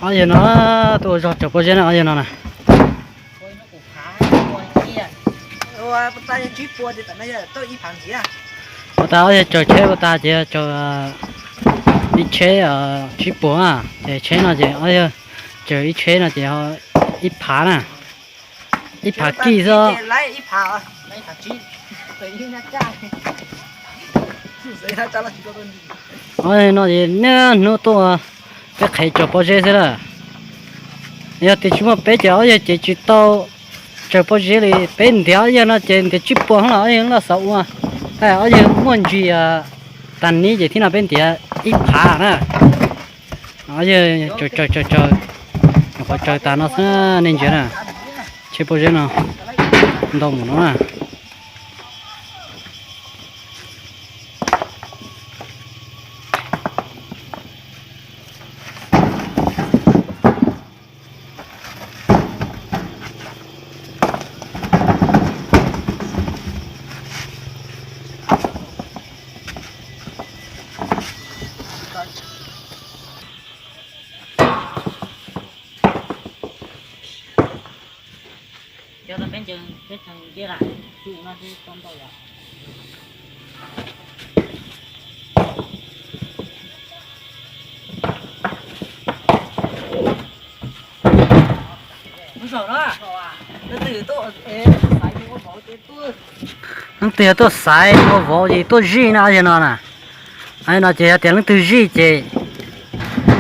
Ob yawg no tuaj ua zog tsaws pob zeb na, ob yawg no na. Ua tas ob yawg tsaws tsheb ua tas ces tsaws ib tsheb tsib puas na, ces tsheb no ces ob yawg tsaws ib tsheb no ces ib phav na, ib phav kij xwb. Ob yawg no ces niaj hnub tuaj peb qhev tsaws pob zeb xwb na. Yog tias tsis muaj peb ces ob yawg ces tsis tau tsaws pob zeb li. Peb ntiav ob yawg no ces ntiav tsib puas los ob yawg loj xav ua, ob yawg muaj ntsis tag nib ces thiab no peb ntiav ib phav na. Ob yawg tsaws tsaws tsaws tsaws, nyuam qhuav tsaws tas no xwb nej ntsia na. Tsheb pob zeb no ntau mus no na. Leej twg tuaj xaiv ua vauv ces tuaj zij na, ob yawg no na. Ob yawg no ces yog tias leej twg zij ces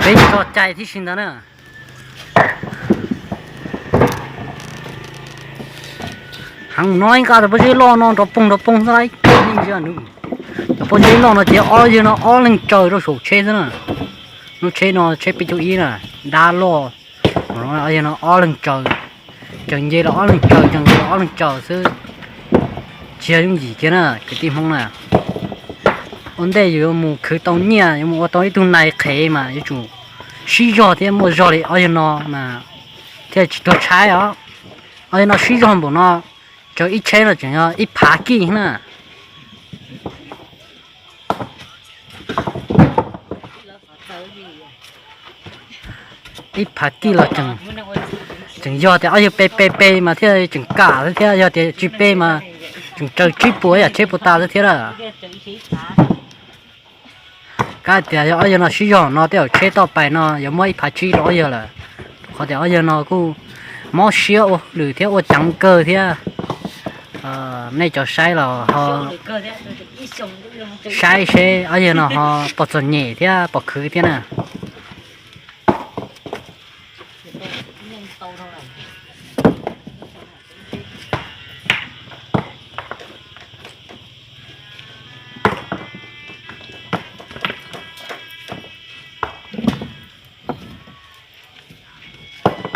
peb tso cai tib si ntawd na. Heev no ib nqa cov pob zeb loj no nrov poog nrov poog xwb lauj. Cov pob zeb loj no ces ob yawg no ob leeg tsaws rau saum tsheb xwb na. Lub tsheb no tsheb peb caug ib na, dab loj. Ob yawg no ob leeg tsaws, tsaws nce los ob leeg tsaws, tsaws nce los ob leeg tsaws xwb. Tsis yog yooj yim kiag na kwv tij Hmoob na. Ua ntej yus yuav mus khwv tau nyiaj, yuav mus ua tau ib tug nais qhev mas yuav tsum sib zog thiab muaj zog li ob yawg no mas thiaj tsis tuag tshaib os. Ob yawg no sib zog npaum no, tsaws ib tsheb no tseem yog ib phav kij na. Ib phav kij los tseem yog tias ob yawg pe pe pe mas thiaj tseem kam xwb thiab, yog tias tsis pe mas tseem tsaws tsib puas yam tsheb puas tas xwb thiab lawm. Kav tias yog ob yawg no sib zog no tej zaum tsheb toj pais no yuav muab ib phav tsib rau ob yawg lawm. Qhov tias ob yawg no kuj mob siab ua hauj lwm thiab ua ceev kawg thiab. Nej cov saib los ho saib seb ob yawg no ho pom txom nyem thiab pom khwv thiab na.